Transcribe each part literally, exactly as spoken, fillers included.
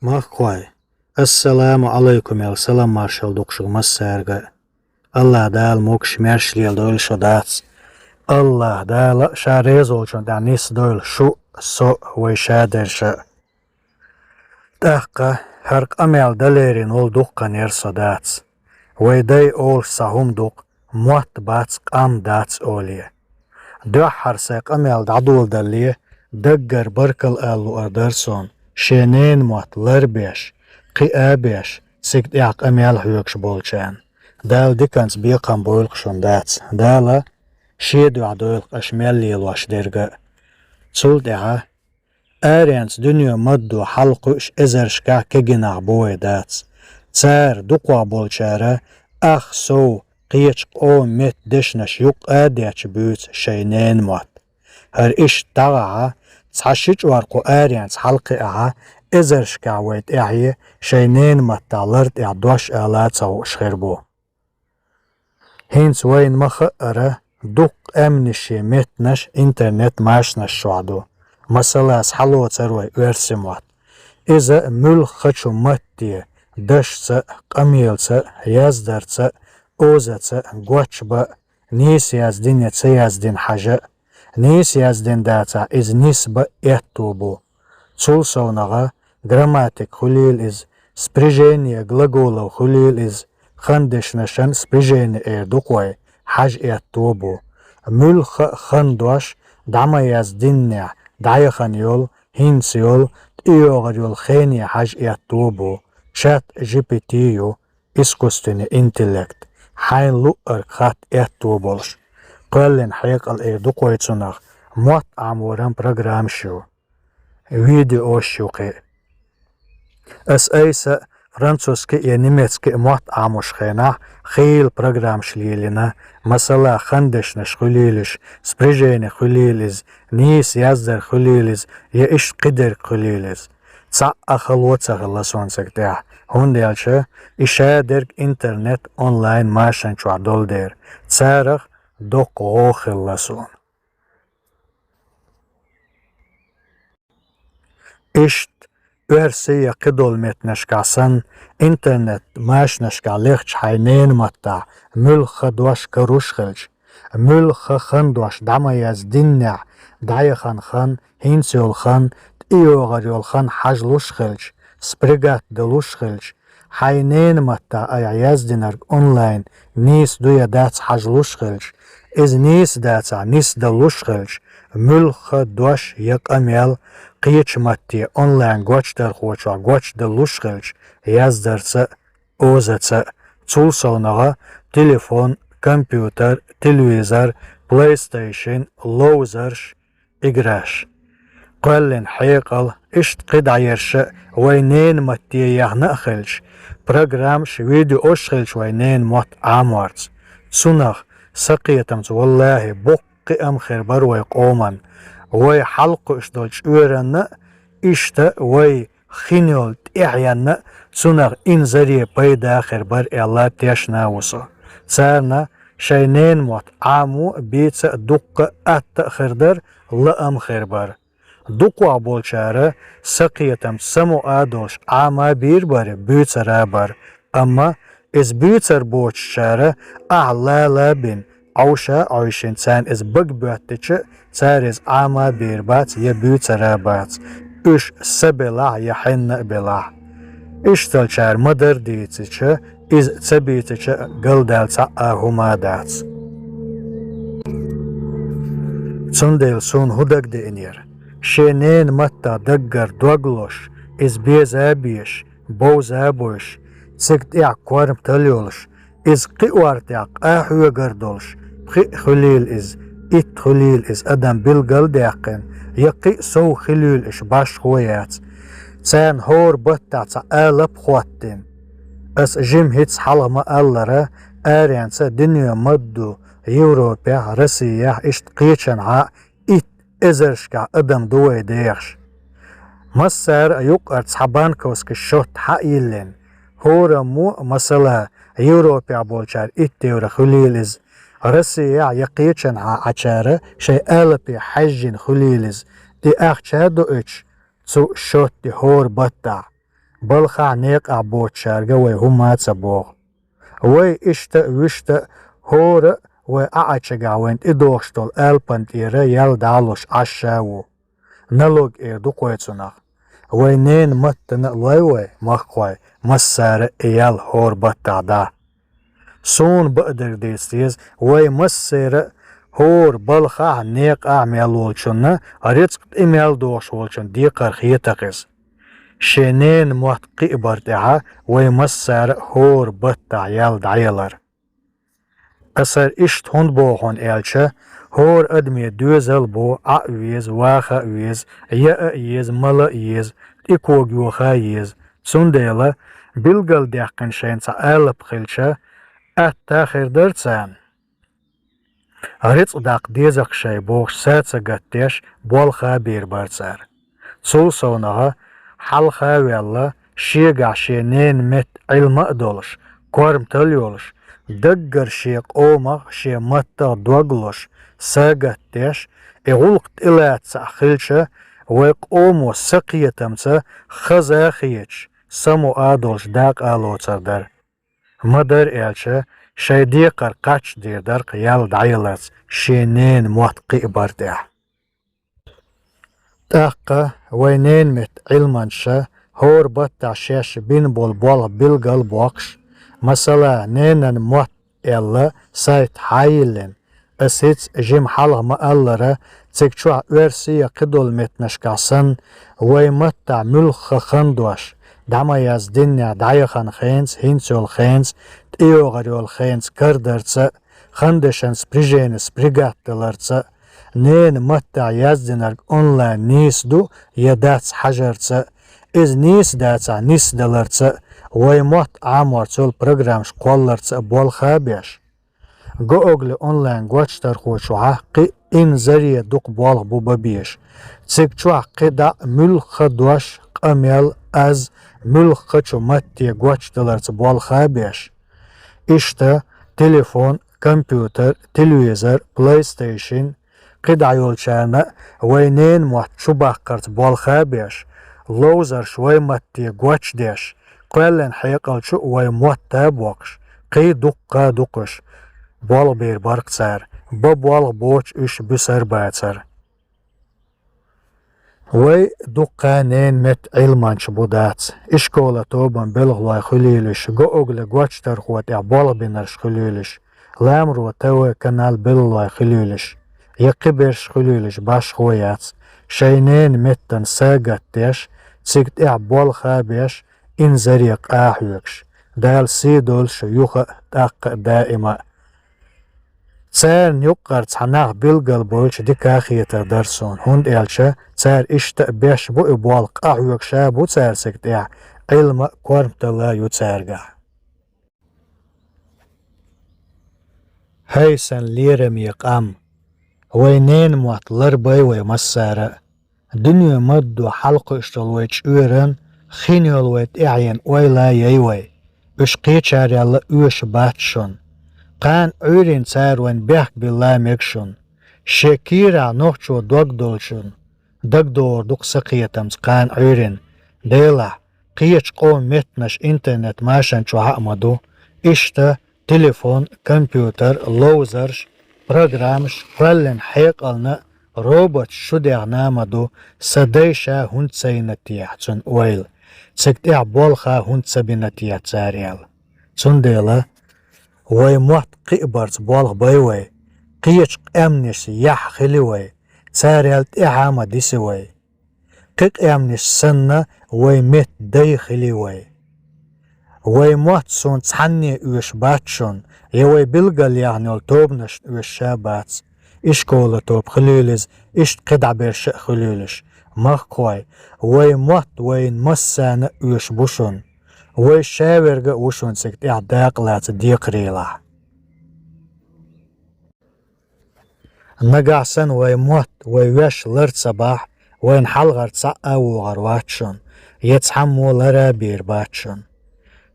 Махкой, ассаламу Ӏалайкум аьлла салам-маршалла ду-кх шуьга массаьрга. АллахӀ Дала могуш-маьрша леладойла шо, дац. АллахӀ Дала Ша реза волчунна тӀехь нисдойла шу, со, вай шадерш а. ТӀаккха хӀара къамел дан лерина волу дуккха а нера со, дац. Вай дай олуш цхьа хӀума ду-кх: мотт бац, къам дац, олий. Дуьххьара сайн къамел дӀадоладалале, даггара баркалла ала луъур дара суна, шен ненан мотт ларбеш, кхиабеш, цига тӀехь къамел хьоьгуш болчарна. Дала диканца бекхам бойла-кх шуна, дац. Дала Шен дуьхьа дойла-кх аша мел лелош дерг а. Цул тӀаьхьа аренца дуьне-мадду хьалакхуьуш эзаршкахь кегий нах бу вай, дац. Цара, дукхох болчара, ах, сов, кхечу къоман метта дешнаш юккъа а детташ буьйцу шайн ненан мотт. ХӀара иштта дагахь, цхьа-ши чкъор кху аренца хьалакхиахь, эзаршкахь вай тӀаьхье шайн ненан маттахь лар тӀехь дош ала а ца хууш хир бу. ХӀинца вайна ма-хаъара, дуккха къаьмнашийн меттанаш интернет-машанаш чохь ду. Масала, схьалоцур вай оьрсийн мотт. Иза муьлххачу матте, дашца а, къамелца а, яздарца а, озаца а, гочбан а, нийса яздина я ца яздина хьажа а. Нийса яздина дацахь, иза нисбан а аьтто бу. Цул совнагӀа, грамматика хуьлийла иза, спряжение глаголов хуьлийла иза, хан дешнашан спряжение эр ду-кх вай, хьажа аьтто бу. Муьлхха а хан дош дӀа ма яздиннехь, дӀаяхана йолу, хӀинца йолу, тӀейогӀур йолу хене хьажа аьтто бу. Чат Джи Пи Ти ю, искусственный интеллект, хьайна луъург хатта аьтто болуш. Кхоьллина хьекъал эр ду-кх вай цунах, мотт Ӏаморан программаш ю, видеош ю кхин а. Ас айса а французский я немецкий а мотт Ӏамош хенахь, хийла программаш лелийна, масала, хан дешнаш хуьлийла уьш, спряжение хуьлийла иза, нийса яздар хуьлийла иза, я иштта кхидерг хуьлийла иза. Цхьа а хало ца хилла суна цига тӀехь, хӀунда аьлча и шадерг интернет, онлайн машан чохь долу дера, царах доккха гӀо хилла суна. Иштта, оьрсийн я кхидолу меттанашкахь санна, интернет-машанашкахь лехча хьайн ненан маттахь муьлхха дош каруш хилча, муьлхха хан дош дӀа ма яздиннехь, дӀаяхана хан, хӀинца йолу хан, тӀейогӀур йолу хан хьажалуш хилча, спрягать далуш хилча, хьайн ненан маттахь айхьа яздинарг онлайн нийса ду я дац хьажалуш хилча, иза нийса дацахь, нисдалуш хилча, муьлхха дош я къамел кхечу матте онлайн гочдархочохь гочдалуш хилча, яздарца а, озаца а, цул совнагӀа телефон, компьютер, телевизор, PlayStation, ловзарш, играш. Кхоьллина хьекъал, иштта кхидӀа ерш а вай ненан матте яьхна а хилча, программаш, видеош хилча вай ненан мотт Ӏаморца. Цунах, сан кхетамца, валлахӀи, боккха кхиам хир бара вай къоман. Вай хьалакхуьуш долчу чкъоранна а, иштта вай хинна йолу тӀаьхьенна а цунах инзаре пайда хир бара аьлла тешна а ву со. Царна шайн ненан мотт Ӏамо а, бийца а дуккха а атта а хир дара, лаам хир бара. Дукхох болчара, сан кхетамца, самукъа а долуш, Ӏама а бийр бара, буьйцур а бара. Амма иза буьйцур боцучара ахь лала а бина, Ӏовша а Ӏовшина, царна иза бага боьттича а, цара иза Ӏама а бийр бац я буьйцур а бац, уьш са белахь я хьенна а белахь. Ишталчара ма-дарра дийцича, иза ца бийцича а галдаьлла цхьа а хӀума а дац. Цундела суна хӀун дагадеанера? Шен ненан маттах даггара дог лозуш, иза беза а безаш, бовза а бовзуш, цига тӀехь корматалла йолуш, иза кхиорна тӀехь къа хьоьгур долуш, пхиъ хуьлийла иза, итт хуьлийла иза адам билгал а даьккхина, я кхин а сов хуьлийла, уьш башхо яц. Царна хӀора баттахь цхьа алап а хӀоттийна. Ас жима хӀинцца хьалха ма-аллара, аренца дуьне ма-дду, Европехь, Россехь, иштта кхечанхьа а итт эзаршкахь адам ду вай дехаш. Массара а юккъара цхьа банковский счёт хьа а йиллина, хӀораммо а, масала, Европехь болчара итт евро хуьлийла иза, Россехь я кхечанхьа Ӏачара шайн алапе хьаьжжина хуьлийла иза, и ахча а доуьйтуш цу счёте хӀора баттахь. балхахь некъахь боцучаьрга вай хӀумма а ца боху. Вай иштта а, вуьшта а, хӀора а вай Ӏа Ӏачигахь вайна тӀедогӀуш долу алапан тӀера ял дӀалуш Ӏаш а ву. Налог эр ду кхойцунах. Вай ненан маттана а лой вай, махкахой, массара а и ял хӀора баттахь дӀа. Суна баъдерг дийца деза, вай массара а хӀора балхахь а, некъахь а мел волчунна, рицкъ тӀе мел догӀуш волчун декхар хета кхеза. Шен ненан мотт кхиабар тӀехь вай массара а хӀора баттахь ял дӀаялар. Аса иштта хӀунда боху аьлча, хӀора адаме доьзал бу Ӏа а веза, ваха а веза, яа а еза, мала а еза, тӀе кога йоха а еза. Цундела билгалдаьккхина шайна цхьа алап хилча, атта а хир дара царна. Рицкъ даккха деза-кх шайн бохуш са ца гатдеш, болх а бийр бара цара. Цул совнаха, хьалха а ваьлла, шегахь шен ненан метта Ӏилма а долуш, корматал а йолуш, даггара шен къомах, шен маттах дог лозуш, са гатдеш, и гӀуллакх тӀелаца цхьаъ хилча, вай къомо сакхетамца, хаза а хеташ, само а долуш дакъа а лоцур дара. Ма-дарра аьлча, шайн декхар кхаччалц дийр дара-кх ял дӀаяларца шен ненан мотт кхиабар тӀехь. ТӀаккха вай ненан метта Ӏилманчаша хӀора баттахь шаьш бина болу болх билгал а боккхуш, масала, ненан мотт аьлла сайт хьа а йиллина, ас хӀинца жима хьалха ма-аллара, цига чохь оьрсийн я кхидолу меттанашкахь санна, вай маттахь муьлхха хан дош, дӀа ма яздиннехь дӀаяхана хенца, хӀинца йолу хенца, тӀейогӀур йолу хенца карадарца а, хандешан спряженица пригат даларца а, ненан маттахь яздинарг онлайн нийса ду я дац хьажарца а, иза нийса дацахь нисдаларца а, вай мотт Ӏаморца йолу программаш кхолларца а болх а беш. Гоогле онлайн гочдархочохь кхин а инзаре дукха болх бу бан безаш. Цига чохь кхидӀа а муьлхха дош, къамел, аз, муьлххачу матте гочдаларца болх а беш. Иштта, телефон, компьютер, телевизор, PlayStation, кхидӀа йолчарна а вай ненан мотт чубаккхарца болх а беш, ловзарш вай матте гочдеш, кхоьллина хьекъал чу а вай мотт а боккхуш, кхин а дуккха а дукхуш, болх бийр бара-кх цара, бан болх боцуш уьш буьсур бацара. Вай дуккха а ненан метта Ӏилманчаш бу дац, ишкола тобанан белхалой хуьлийла уьш, гоогле гочдархо тӀехь болх бинарш хуьлийла уьш, Ламро ТВ каналан белхалой хуьлийла уьш, я кхиберш хуьлийла уьш, башхо яц, шайн ненан меттана са гатдеш, цига тӀехь болх а беш, инзаре къа а хьоьгуш. Дала сий дойла шун юха а, тӀаккха а, даима а. Царна юккъара цхьа нах билгал бойлуш дика а хетар дара суна, хӀунда аьлча цара иштта а беш бу и болх, къа хьоьгуш а бу цара цига тӀехь, Ӏилма а, корматалла а ю цаьргахь. ХӀай сан лераме къам! Вай ненан мотт ларбай вай массара а. Дуьне ма-дду хьалакхуьуш долу вай чкъуран, хин йолу вай тӀаьхьенан ойла а яй вай. Уьш кхечарел а оьшуш бац шуна. Кхана Ӏуьйрина цара вайна бехк билла а мега шуна. Шен кийрахь нохчо дог долчунна дагадогӀур ду-кх сакхетамца кхана Ӏуьйрина. Делахь, кхечу къоман меттанаш интернет-машан чохь а ма ду. Иштта, телефон, компьютер, ловзарш, программаш, кхоьллина хьекъална а, роботаш чу дехна а ма ду, сан дайша хӀунда ца йина техьа цуьнан ойла, цига тӀехь болх а хӀунда ца бина техьа цара аьлла. Цундела вай мотт кхиабарца болх бай вай, кхечу къаьмнашца яхь хили вай, царел тӀаьхьа а ма диси вай. Кхин къаьмнаш санна, вай меттан дай хили вай. Вай мотт суна цхьанне оьшуш бац шуна, я вай билгал яьхна йолу тобанашна оьшуш а бац. Ишкола тоба хуьлийла иза, иштта кхидӀа берш а хуьлийла уьш. Махкахой, вай мотт вайна массарна а оьшуш бу шуна. Вай шаверг а ву шуна цига тӀехь дакъа лаца декхарийлахь. Нагахь санна вай мотт, вай ваьш лар ца бахь, вайна хьалхара цхьаъ а вогӀур вац шуна, я цхьаммо лар а бийр бац шуна.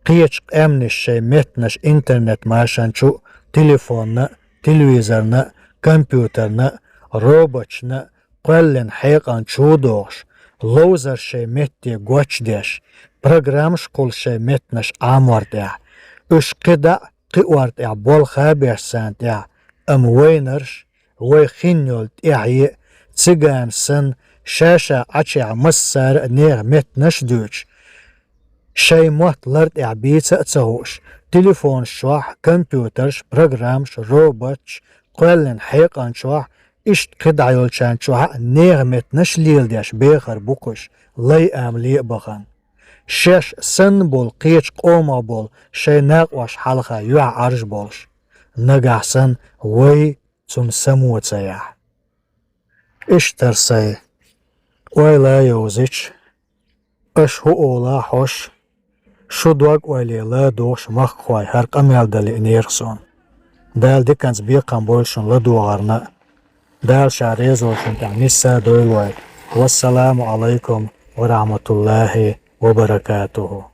Кхечу къаьмнаш шайн меттанаш интернет-машан чу а, телефонна а, телевизорна а, компьютерна а, роботашна а, кхоьллина хьекъална чу а дохуш, ловзарш шайн метте гочдеш, Программаш кхуллу шайн меттанаш Ӏамор тӀехь, уьш кхидӀа а, кхиор тӀехь болх а беш царна тӀехь, амма вайнарш, вай хин йолу тӀаьхье а, цигана санна, ша-ша Ӏачехь массара а нехан меттанаш а дуьйцуш, шайн мотт лар тӀехь бийца а ца хууш, телефонаш чохь, компьютерш, программаш, роботаш, кхоьллина хьекъан чохь, иштта кхидӀа йолчарна чохь а нехан меттанаш леладеш бехар бу кхуьш, лай амале а бахана. Шаьш санна болу кхечу къомах болу шайн накъош хьалха юьхьӀаьржа болуш, нагахь санна вай цунна само ца яхь. Иштта хӀара сайн ойла йовзийча, аша хӀун олу хьожуш, шун дог-ойле ладугӀуш махкахой, хӀара къамел дан лиънера суна. Дала диканца бекхам бойла шуна ладогӀарна а. Дала Ша реза волчунна тӀехь нисса а дойла вай. Вассаламу Ӏалайкум ва рахьматуллахӀи ва баракатухӀу.